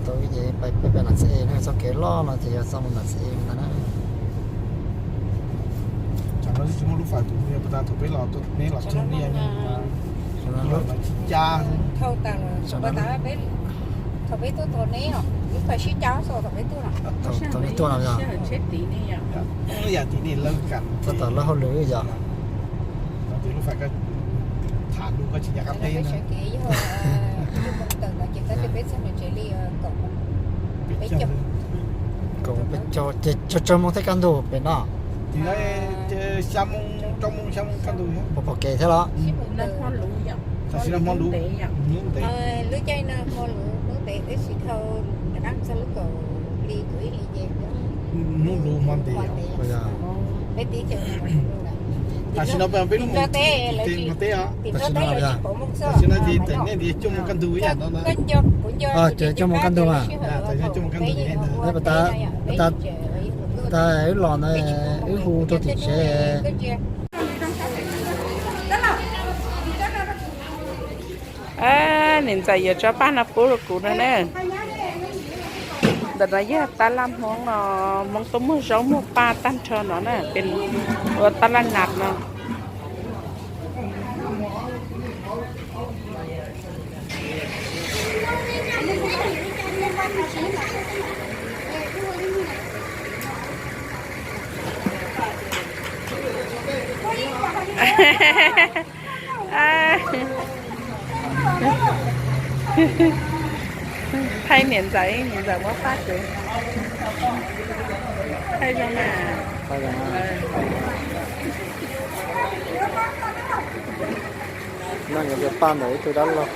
Tau ib ces peb pem Nam Txiv Es na, txoj kev loj no ces yog txoj mus Nam Txim Es ntag na. Tsam no tsis muaj lub fais pum, yog puas tas thaum peb los, neb los txog ntiaj no tsis cab. Thaum peb tuaj thaum neb, lub fais sib cab xwb thaum peb tuaj no. Thaum neb tuaj no yog yam tim nej lawv kam, txog tom lawv hauj lwm yog. Lub fais tham lus koj tsis nco qab teb na. Kaum peb caug ces tsawg moo thiaj kaj ntug pem no? Xya moo, rau moo, xya moo kaj ntug. Pom pom kev thiab los? Tam sim no hmo luv, hnub ntev. Lub caij no hmo luv hnub ntev, tab sis dhau rov qab txog lub kaum hli kaum ib hli ces hnub luv hmo ntev. Tam sim no peb lub mus tim teb os. Tam sim no ces nej tias cuaj moo kaj ntug ib yam no na. Ces cuaj moo kaj ntug mas. Cuaj moo kaj ntug. Pab tas wb los na, wb hu rau tim tsev. Niam ntxawm yuav tso paj no pub rau kuv no na. Ntawm no yog tab laj Hmoob os, Hmoob tuaj muag zaub muag paj tag nrho no na, ua tab laj nas no. Thaij niam ntxawm, niam ntxawm muab paj kuv. Thaij zoo na. No yuav paj ntawm ib tug dab laug.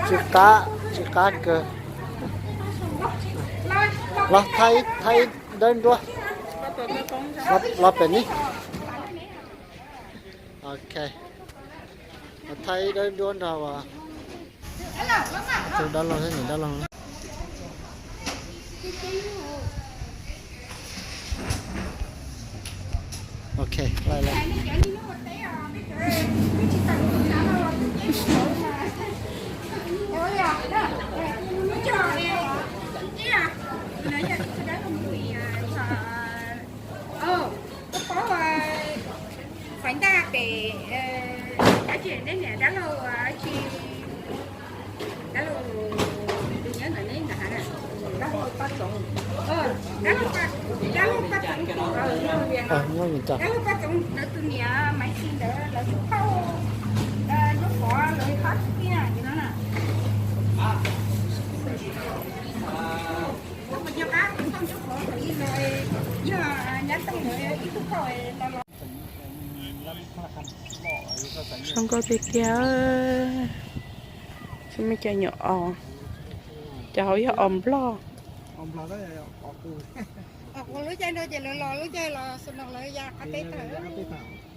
Tsis qab, tsis qab kawg. Los thaij, thaij dawb nruab. Los pem ni. Ok. Thaij ib dawb nruab nrog tus dab laug thiab niam dab laug. Ok, laij laij. Koj paub Faiv Ntaj pem, dab tsi, neb niam dab laug tsi, dab laug tus nyob ntawm neb ntawd, dab laug Paj Txoov, dab laug Paj Txoov, dab laug Paj Txoov tus niam Maiv Xis ntawd lawv tus phauj, Ntsuab Pov lawv pab txiv tiag no na. Yog qab tus phauj Ntsuab Pov thaum ub los yog nyab Tooj ntawd ib tug phauj los los. Zoo nkauj tiag tiag. Tsis muaj cov nyuam os, cov hauv yog os nplog. Os nplog, os qus lub caij no ces lawv los lub caij los xwb no lawv ya qab teb tag.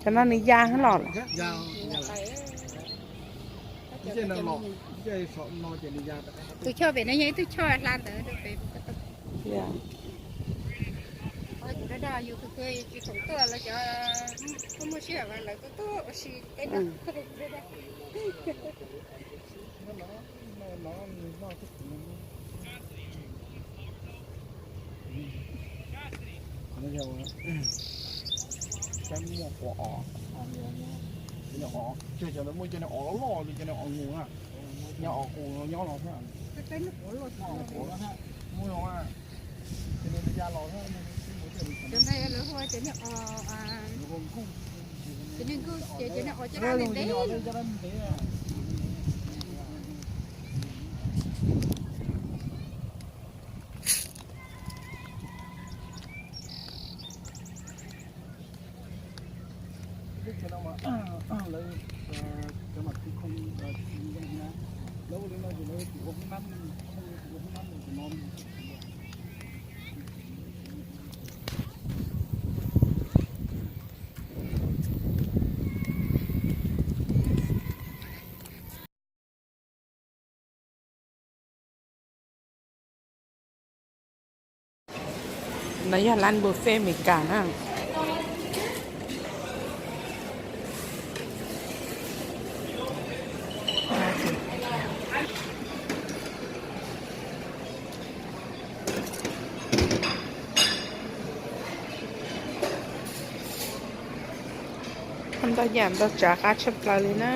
Cov no nws ya los lawm. Tus choj pem no yog ib tug choj hla ntawd rau pem. Yus tsis khoom tuaj los cov muaj sij hawm lawv tuaj tuaj ua si teb no. Qhov no yog saib muaj quav os, cov niag os, cov no muaj cov niag os loj loj li cov niag os ngus na, niag os qus nyob los thiab. Muaj os, cov niag ya los thiab. Cov no lawv hu ua cov niag os, cov niag nkuj, ces cov niag os caj dab ntev ntev. Lub chaw no mas lawv cov mam khoo khoo tsis zoo na, lawv ua li no ces lawv tus ua hoob nab, khoo tus ua hoob nab mus tus no. Yog lab buffet Amelikas na. Ntau yam ntau tsav qab tshaj plaws li na.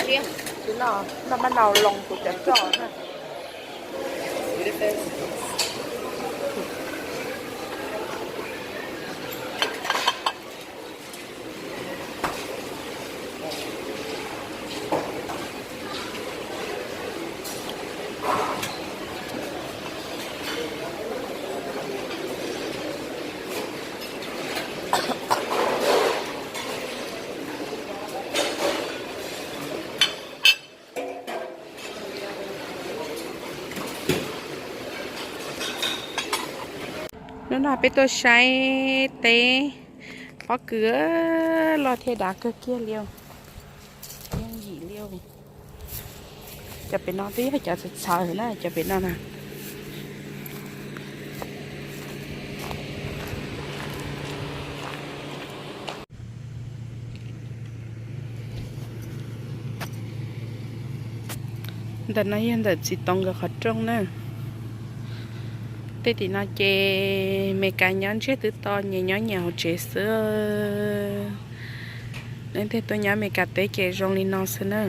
Tsis noj, noj mab nau loo kuv cov roj na. Hnub no peb tuaj saib teb pob kws loj thiab dav kawg kiag li, yooj yim li. Cov pem no twb yog cov txawv txawv na, cov pem no na. Ntawm no yog ntawm txiv toov nkawd qhov rooj na. Tej tim no ces Meskas nyob ntsiag twb to, nyias nyob nyias hauv tsev xwb. Leej twg tuaj nyob Meskas teb ces zoo li no xwb na.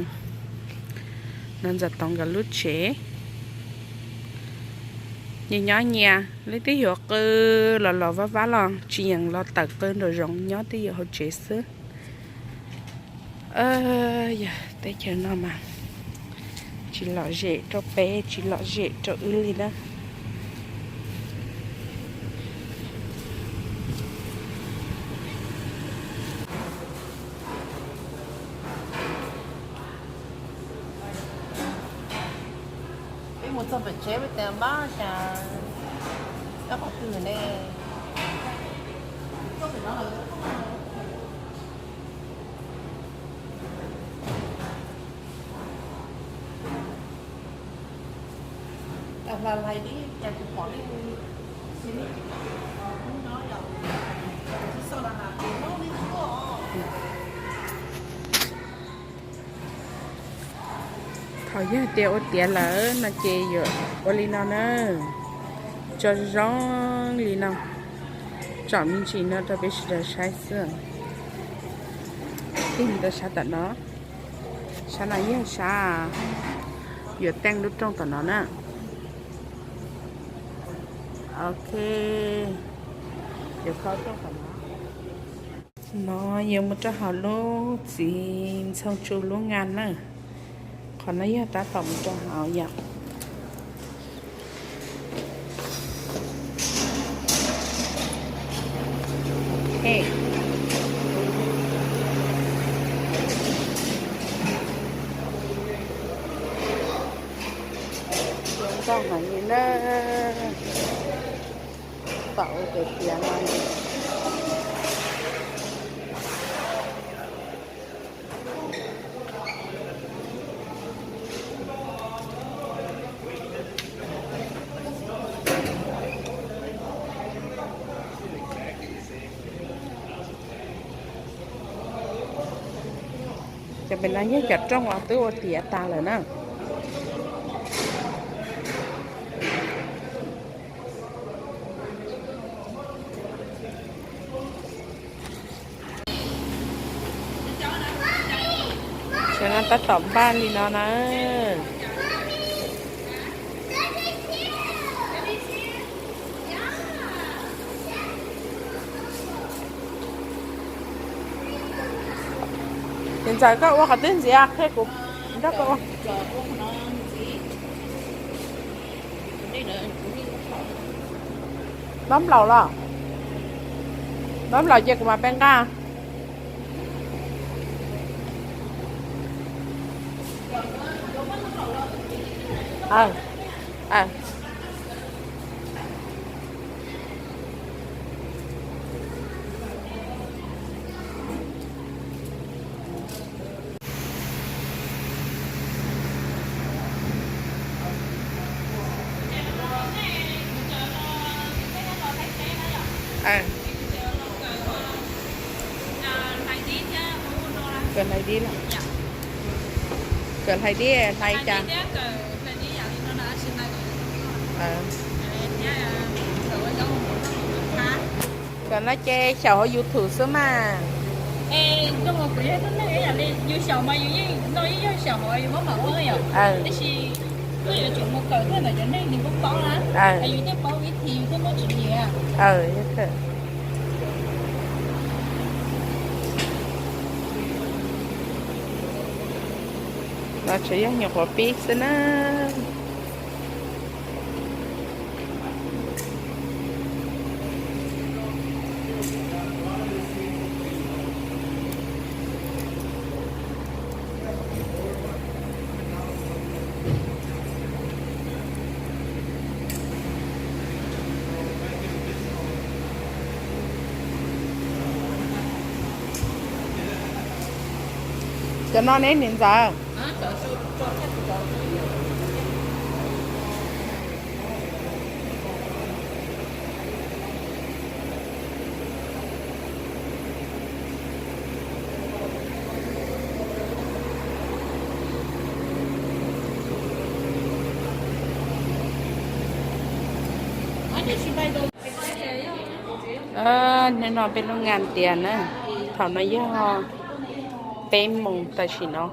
No ntxawm toov nkawd lub tsev. Nyias nyob nyias, leej twg yuav qw los los vab vab los tsis yeem los tawm qw nraum zoov, nyob twj ywm hauv tsev xwb. Yog teb chaws no mas tsis lom zem rau peb, tsis lom zem rau wb li na. Peb mus txog pem tsev peb tias npab cas koj qhov twg ne. Hla hlais li cas kuv pom li, hnub no yog tsis xav lam tus mob li tuaj. Thaum yog tias ua tiav lawm no ces yuav ua li no na, tso zoo li no, tsom me ntsis no rau peb sawv daws saib xwb. Tig mus rau sab tom no, sab no yog sab yuav teej lub rooj tom no na. Ok, yuav kho rooj tom no. No yuav mus rau hauv lub txiv ntxhoo tsu lub nga na. Qhov no yog tab tom mus rau hauv yom. Ntag heev li na, tom ua tiav tiav no. Cov pem no yog cov rooj uas twb ua tiav tas lawm na. Cov no tab tom npaj li no na. Ntxawm, koj ua qhov twg ntxiv, qhia kuv nrog koj ua. Dob nplaum los? Dob nplaum ces kuv mam pe nqa. Kawm hlais dib, kawm hlais dib hlais cas? Kawm no ces xyaum hauv YouTube xwb mas. No tsuas yog nyuam qhuav pib xwb na. Cov no ne niam ntxawm? Hnub no peb lub ngas tias na, thaum no yog peb moos tam sim no,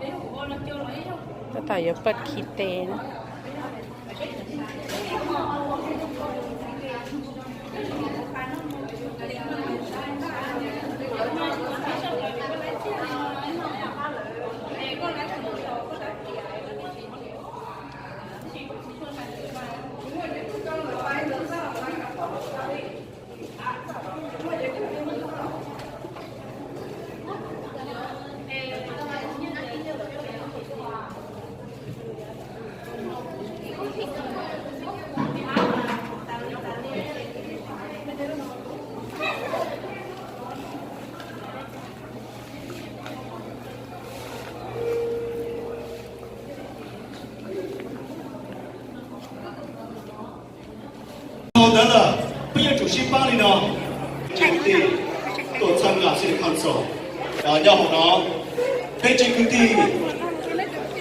tab tom yuav pawj khi tes na. Ntawd lawm, peb yuav tsum sib pab li no, tsev kwv tij tuaj txhawb nqa City Council. Nyob hauv no, peb tsev kwv tij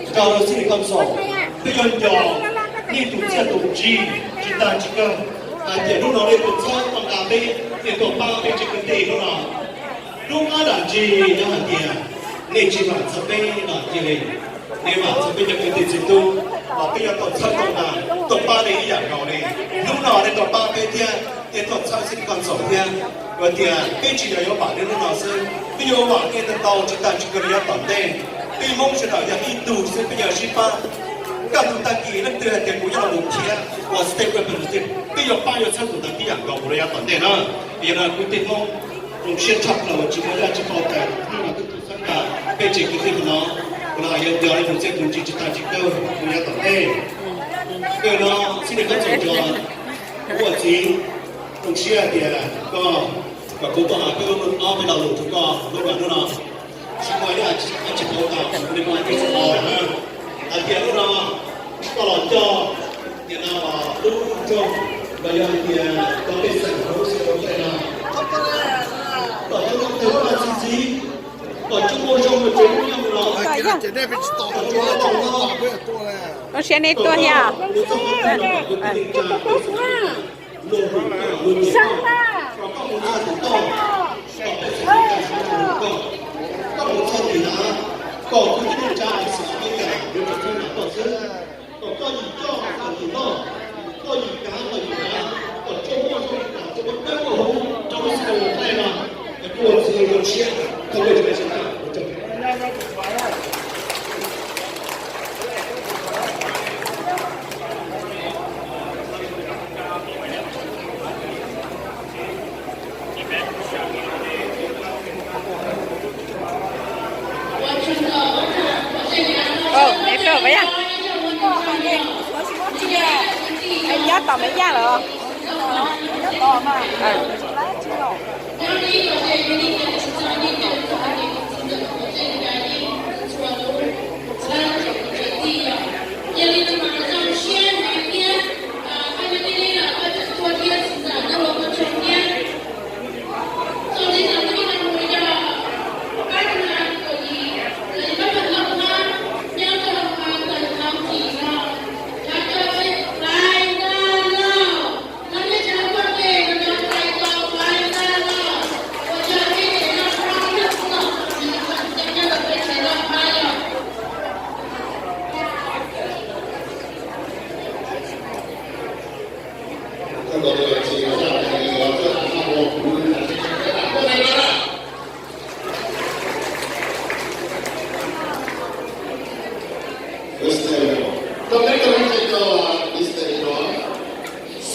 nrog rau City Council, peb yuav nco nej tus txiaj tus ntsig tsis tag tsis kawg, hais tias hnub no nej tuaj txhawb tau nqa peb, nej tuaj pab peb tsev kwv tij hnub no. Lub qab dam ntsis yog hais tias nej tsis vam txog peb los cia li, nej vam txog peb cov kwv tij txiv tub, los peb yuav tau txhawb tau nqa, tau pab nej ib yam nkaus li. Hnub no nej tau pab peb thiab, nej tau txhawb City Council thiab. Hais tias peb tsis yog yuav vam nej hnub no xwb, peb yuav vam nej ntau ntau tsis tag tsis kawg li yav tom ntej. Peb Hmoob sawv daws yog ib tug xwb, peb yuav sib pab. Kaj ntug tag kis leej twg hais tias kuv yuav los mus khiav ua state representative, peb yuav pab yuav txhawb tus ntawd tib yam nkaus mus rau yav tom ntej na. Yog no kwv tij Hmoob, zoo siab tshaj plaws tsis muaj yaj tsis muaj tais, hnub no twb tuaj txhawb nqa peb tsev kwv tij no, kuv los yog nco li tus txiaj tus ntsig tsis tag tsis kawg mus yav tom ntej. Kawg no xib hwb Koob Txoos Ntsuag, kuv ua txiv zoo siab hais tias koj kom kuv tuaj hais peb lub, ob peb lo lus rau koj lub mam hnub no. Tsis muaj ib yam dab tsi pauv tas li, muaj ib txhia hais tias hnub no koj los coj niam no lub rooj los yog hais tias cov pej xeem hauv lub xeev Los Tsuas no, kom coob leej txhua tus txi txiv, kom tsuas muaj zoo mus tsev hnub nyoog mus los, kom tsuas muaj tau no. Zoo siab nej tuaj thiab. Kom koj mus txog tim na, kom kuv tib neeg tsa xwm peb yam yuav tsum txhawb nqa koj xwb. Kom koj yim coj kom yim noj, koj yim kav kom yim kav, kom tsuas muaj zoo, kom tsuas muaj dawb muaj huv rau lub xyoo dawb no. Es kuv ua txiv zoo siab, thov ua tsaug. Maiv Yaj, nyob tom Maiv Yaj lawm.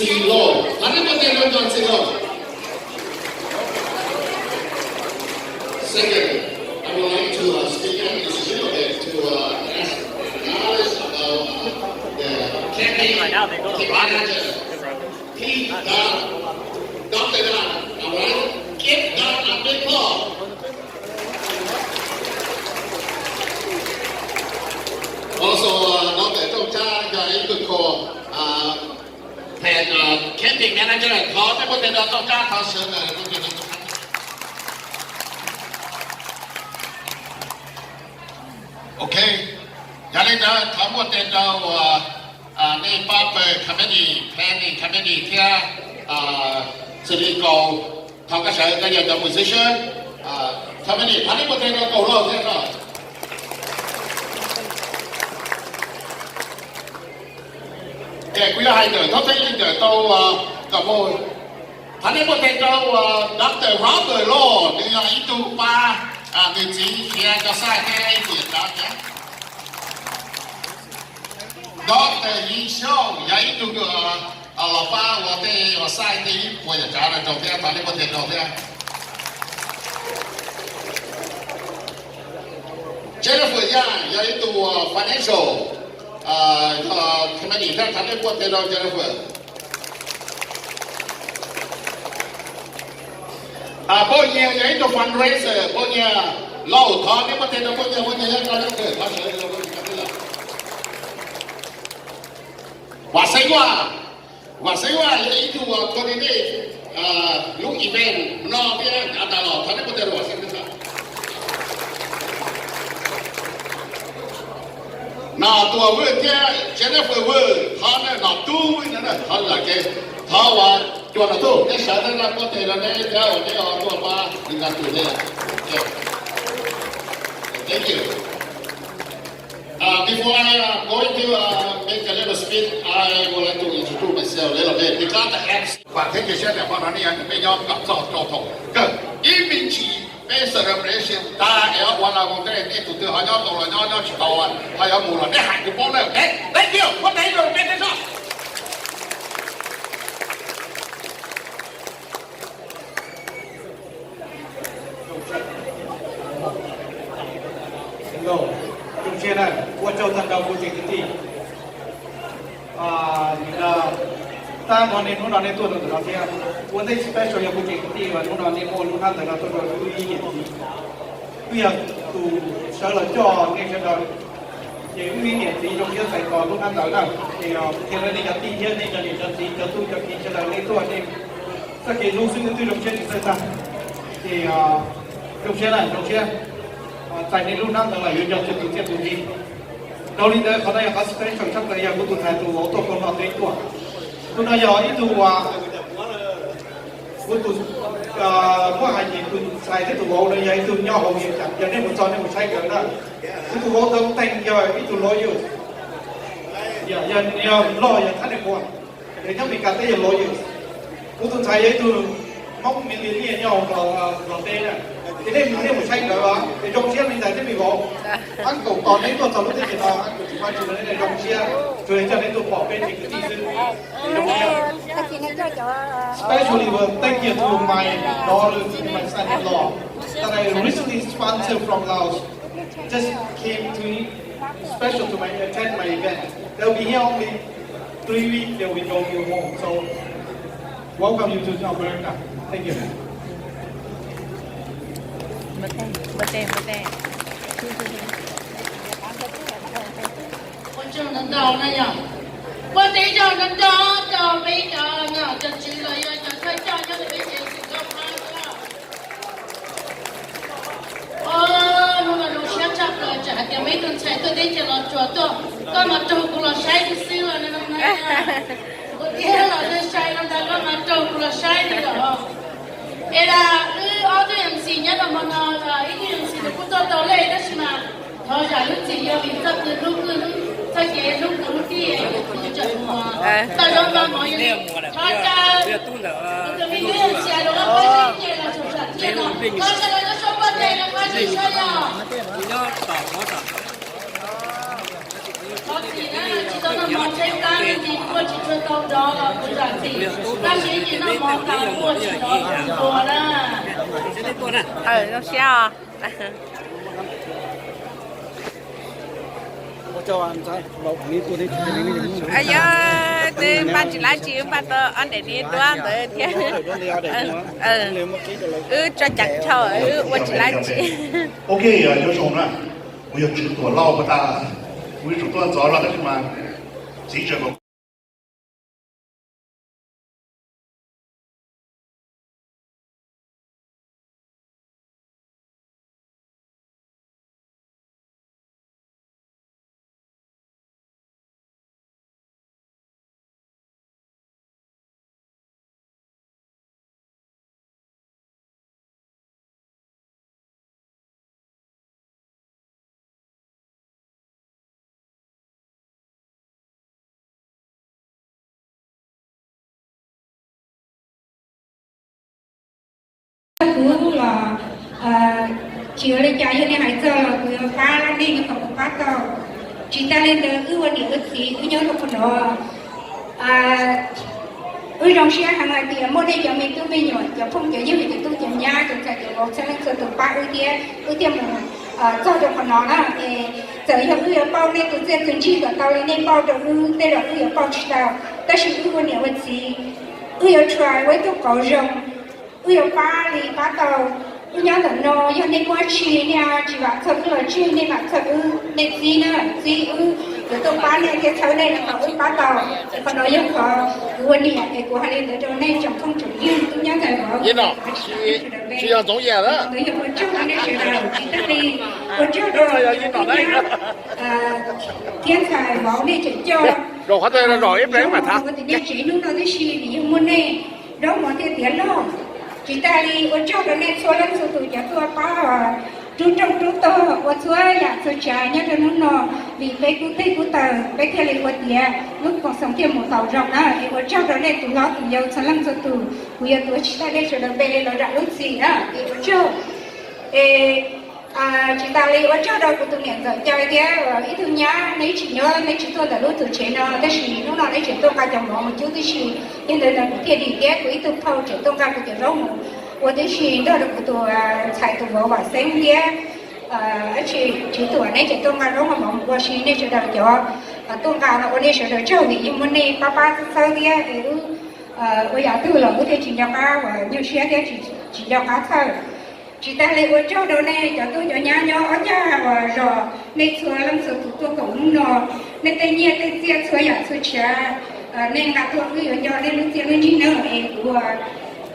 Xi Los, thov nej muab tes rau Nco Xi Los. Second, I would like to uh, speak up just a little bit to uh, ask knowledge about uh, the campaign, campaign manager. Pete Dunn, Doctor Dunn, all right? Give Dunn a big applause. Also, uh, Doctor Tooj Tsab yog ib tug co, uh, campaign manager, thov nej muab tes rau Tooj Tsab, thov sawv ntawm. Ok, yog li ntawd thov muab tes rau nej pab pawg committee, planning committee thiab xws li Kaus, thov koj sawv, koj yog cov musician committee, thov nej muab tes rau Kaus Lauj thiab no. Ces kuv yuav hais ntawm thoob theb li ntawm tau kom mus. Thov nej muab tes rau Doctor Robert Law, nws yog ib tug pab, nws txiv khiav cov xaj thiab ib tug yawm tsav thiab. Doctor Yi Xyooj yog ib tug los pab ua tej ua xaj tej ib puas yawm tsav rau thiab, thov nej muab tes rau thiab. Jennifer Yang yog ib tug financial, yog committee thiab, thov nej muab tes rau Jennifer. Poj Nyiag yog ib tug fundraiser, Poj Nyiag Lauj, thov nej muab tes rau Poj Nyiag, Poj Nyiag yog cov thov sawv. Vam Xeeb Vaj, Vam Xeeb Vaj yog ib tug coordinate lub event no thiab, nqa tas los, thov nej muab tes rau Vam Xeeb Vaj. Nom Tuam Vwj thiab Jennifer Vwj, thov nej, Nom Tub Vwj no, thov lawm ces thov uas cua Nom Tub, nej sawv thiab, muab tes rau neb thiab uas neb tuaj pab nws nqa tus neb. Thank you. Uh, before I uh, go into uh, make a little speech, I would like to introduce myself a little bit. Because the M C, vam thiab cia siab tias pab no nej nyob kom txog rau thaum kawg. Ib me ntsis peb celebration tag es ua la mus tej, nej tus twg ho nyob tau los nyob, nyob tsis tau ho yuav mus los nej hais kuv paub na. Thank you, muab tes rau peb thiab soj. Zoo siab na, ua tsaug tag nrho kuv tsev kwv tij. Tab no nej hnub no nej tuaj rau ntawm no thiab, ua ntej special yog kuv tsev kwv tij uas hnub no nej muaj lub hnab ntawv no tuaj rau wb ib niam txiv. Wb yog tus sawv los coj nej sawv daws. Ces wb ib niam txiv zoo siab txais tos lub hnab ntawv na. Ces qhia rau nej cov tij thiab nej cov niam cov txiv cov tub cov kiv sawv daws nej tuaj nej txoj kev hlub xwb twb zoo siab tsis txawj tag. Ces zoo siab na, zoo siab txais nej lub hnab ntawv los yuav nco txog tus txiaj tus ntsig. Dhau li ntawd qhov no yog qhov special tshaj plaws yog kuv tus ntxhais tus vauv tuaj kaus hlau teb tuaj. Tus no yog ib tug uas kuv tus muab hais ces tus ntxhais thiab tus vauv no yog ib tug nyob hauv yeej cas yog nej mus txog nej mus saib nkawd na. Kuv tus vauv ntawd teeg yog ib tug lawyer, yog loj yog thab nej qhua, yog nyob Meskas teb yog lawyer. Kuv tus ntxhais yog ib tug Hmoob millionaire nyob hauv Nplog teb na. Ces nej mus, nej mus saib nkawd os, es zoo siab me ntxhais thiab me vauv. Ab kaum tos neb tuaj txog lub teb chaws no, ab kaum tsis muaj tsis zoo siab, tsuas yog coj neb tuaj pom peb tsev kwv tij xwb. Zoo siab. Especially thank you to my daughter, my son-in-law, that I recently sponsored from Laos. Just came to Special to my attend my event. They'll be here only three weeks, they will go to home. So welcome you to America. Thank you. Ua tsaug ntau ntau na yog. Ua tsaug ntau ntau rau peb cov nom cov tswv los yog cov thawj coj nyob rau peb tsev xwm koj pab xwb. Hnub no zoo siab tshaj plaws tsam hais tias muaj ib tug ntxhais tuaj teb chaws Los Tsuas tuaj, koj mas raug kuv los saib xwb xwb los no. Kuv thiab los sai no ntag, koj mas raug kuv los saib li los. Es las wb ob tug M C nyob rau hmo no, ib tug M C nws kuj tuaj tau lej tab sis mas thov zam lub txim yog vim txoj kev hlub, txoj kev hlub kuv lub tij es kuv tsam mus tau zoo nto mov yog li. Thov caw kuv tus me tub M C rau ob peb tug ces los txog sam thiaj no, thov caw lawv tuaj sab paj teg rau qab zib sab yog. Thov txim na, tsis tau noj mov tsheb plab ne ces kuj tsis tshua tau nrov los kuv zam txim, tab sis ces noj mov tas kuj tsis nrov tus npua na. Zoo siab os. Yog twb npaj tsis lab tsis, wb npaj tau ob daim niag duab ntawd thiab. Wb tso ceev dhau, wb ua tsis lab tsis. Ok, nyob zoo na, kuv yog Tswv Tuam Lauj puas tas, kuv yuav tsum tuaj ntxov zog tab sis mas txiv tseem kom Kuv los tsis ua li cas, yog nej hais txog los kuv yuav pab nej kom kuv pab tau. Tsis tas li ntawd wb ua niam ua txiv wb nyob rau qhov no, wb zoo siab heev hais tias muaj nej cov me tub me nyuam, cov phooj cov ywg, cov tub cov nyab, cov ntxhais cov vauv txhua leej txhua tus pab wb thiab wb thiaj mus txog rau qhov no na. Es txawm yog wb yuav pauj nej tus txiaj tus ntsig kom tau li nej pauj rau wb tej los wb yuav pauj tsis tau, tab sis wb ua niam ua txiv wb yuav try ua ib tug qauv zoo, wb yuav pab li pab tau. Wb nyob ntawm no yog nej muaj dab tsi nej tsis vam txog wb los tseg, nej vam txog wb, nej txib na, txib wb yuav tuaj pab nej thiab txhawb nej rau qhov wb pab tau. Qhov no yog qhov kuv ua niam es kuv hais li ntawd rau nej tsoom phooj tsoom ywg tub nyab ntxhais vauv. Ntawd yog ua tsaug rau nej sawv daws tsis tag li, ua tsaug rau thiab ntxhais vauv nej tseem coj ua tus nej tsev hnub no tib si vim yog muaj nej zaub mov thiaj tiav loj. Tsis tas li ua tsaug rau nej txhua leej txhua tus cov tuaj pab rub rooj rub tog ua txhua yam txhua tsav nyob rau hnub no, vim peb kub teg kub taw peb thiaj li ua tiav lub koom xoos thiaj mus tau zoo na. Es ua tsaug rau nej tus hlob tus yau txhua leej txhua tus, kuv yuav tuav tsis tag nej sawv daws npe li los zam lub txim na, es ua tsaug. Es tsis tas li ua tsaug rau kuv tus niam ntxawm Cai thiab ib tug nyab, neb tsis nyob neb tsis tuaj ntawm lub tuam tsev no tab sis hnub no neb tseem tuaj nqa cov mov mus cub tib si. Yog ntawd ntawd kuv thiaj dim thiab kuv ib tug phauj tseem tuaj nqa kuv cov zaub mus ua tib si nrog rau kuv tus ntxhais tus vauv Vam Xeeb thiab dab tsi Tswv Tuam, neb tseem tuaj nqa zaub nqa mov mus ua si. Nej sawv daws cov tuaj nqa no ua nej sawv daws tsaug vim yog muaj nej pab pab txhawb thiab es wb ua yam twg los wb thiaj tsis nco qab uas nyuaj siab thiab tsis nco qab txhawj. Tsis tas li ua tsaug rau nej cov tub cov nyab nyob ob cag uas zos, nej txhua leej txhua tus tuaj koom hnub no, nej tej nyiaj tej txiaj txhua yam txhua tsav, nej nqa tuaj wb yuav nco nej lub txiaj lub ntsig na. Es kuv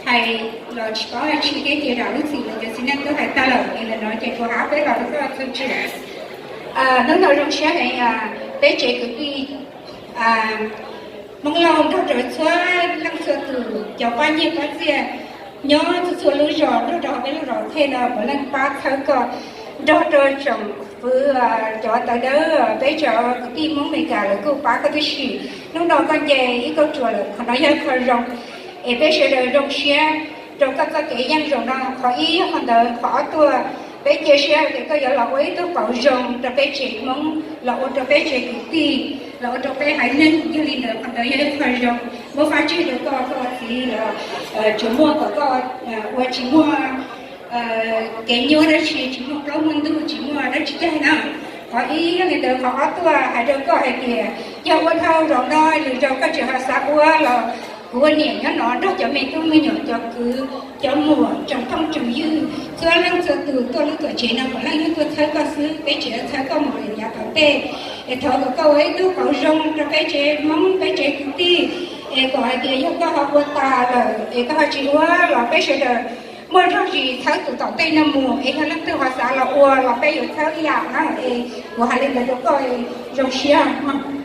hais los tsis paub dab tsi thiab ces zam lub txim los cov txiv neej twb hais tag lawm es ntawm no ces kuv hab peb los rau koj txhua tsav. Hnub no zoo siab heev, peb tsev kwv tij Hmoob Lauj nrog rau txhua leej txhua tus cov pab nyiaj pab txiaj nyob txhua txhua lub zos nrog rau peb lub zos Thej no puav leej pab txhawb koj, nrog rau tsoom fwv cov tawv dawb peb cov kwv tij Hmoob Amelikas lawv kuj pab koj tib si. Hnub no koj nce ib kauj ruam lawm, qhov no yog qhov zoo es peb sawv daws zoo siab rau koj txoj kev yeej zaum no. Qhov ib yog qhov ntawd, qhov ob tuaj peb cia siab tias koj yuav los ua ib tug qauv zoo rau peb tsev Hmoob, los ua rau peb tsev kwv tij, los ua rau peb haiv neeg. Yog li ntawd qhov ntawd yog ib qho zoo, muab fab tseg rau koj, koj txiv los tsuas muaj kom koj ua tsis muaj kev nyuaj dab tsi, tsis muaj plaub muaj ntug, tsis muaj dab tsi daig na. Ib yam li ntawd qhov ob tuaj hais rau koj hais tias yog ua dhau zaum no lwm zaus koj tseem ho xav ua los kuv ua niam nyob no nrog cov me tub me nyuam cov kwv cov muam tsoom phooj tsoom ywg txhua leej txhua tus tuaj lub tuam tsev no kom leej twg tuaj txhawb koj xwb, peb tseem txhawb koj mus rau yav tom ntej. Es thov kom koj ua ib tug qauv zoo rau peb tsev Hmoob peb tsev kwv tij, es kom hais tias yog koj ho ua tas lawm es koj ho tsis ua los peb sawv daws muaj zog zis txhawb tus tom ntej no mus, es yog leej twg ho xav los ua los peb yuav txhawb ib yam na, es kuv hais li ntawd rau koj zoo siab no.